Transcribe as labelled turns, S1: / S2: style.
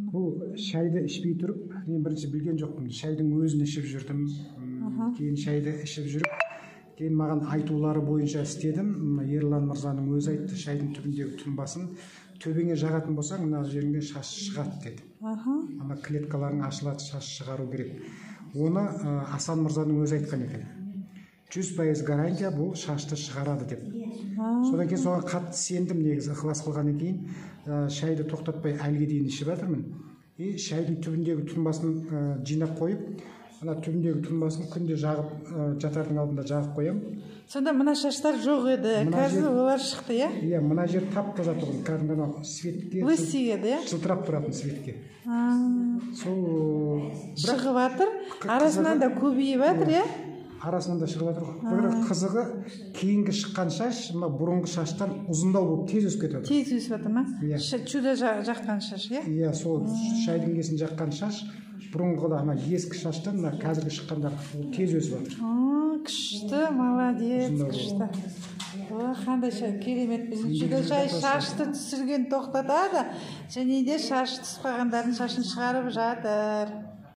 S1: Бұл шайды ішпей тұрып, мен бірінші білген жоқпын, шайдың өзін ішіп жүрдім. Кейін шайды ішіп жүріп, кейін маған айтулары бойынша істедім. Ерлан мырзаның өзі айтты, шайдың түбіндегі тұнбасын төбеңе жағатын болсаң, мына жеріңде шаш шығады деді. Ана клеткаларың ашылады, шаш шығару керек. Оны Асан мырзаның өзі айтқан екен, 100% гарантия, бұл шашты шығарады деп. Содан кейін соған қатты сендім негізі. Ықылас қылғаннан кейін шайды тоқтатпай әліге дейін ішіп жатырмын. И шайдың түбіндегі тұнбасын жинап қойып, ана түбіндегі тұнбасын күнде жағып, жатардың алдында жағып қоямын.
S2: Сонда мына шаштар жоқ еді, қазір олар шықты, иә?
S1: Иә, мына жер тап таза тұғын, кәдімгі анау светке
S2: лысый еді, иә?
S1: Жылтырап тұратын светке сол.
S2: Шығып жатыр, арасынан да көбейіп жатыр, иә?
S1: Арасынан да шығып жатыр ғой. Бірақ қызығы, кейінгі шыққан шаш мына бұрынғы шаштан ұзындау болып тез өсіп кетіп жатыр.
S2: Тез өсіп жатыр ма?
S1: Иә.
S2: Чудо жаққан шаш, иә?
S1: Иә, сол шайдың несін жаққан шаш бұрынғы ана ескі шаштан мына қазіргі шыққандар ол тез өсіп жатыр.
S2: Күшті, молодец.
S1: Ұзындау.
S2: Күшті. О, қандай шай керемет! Біздің Чудо шай шашты түсірген тоқтатады және де шашы түсіп қалғандардың шашын шығарып жатыр.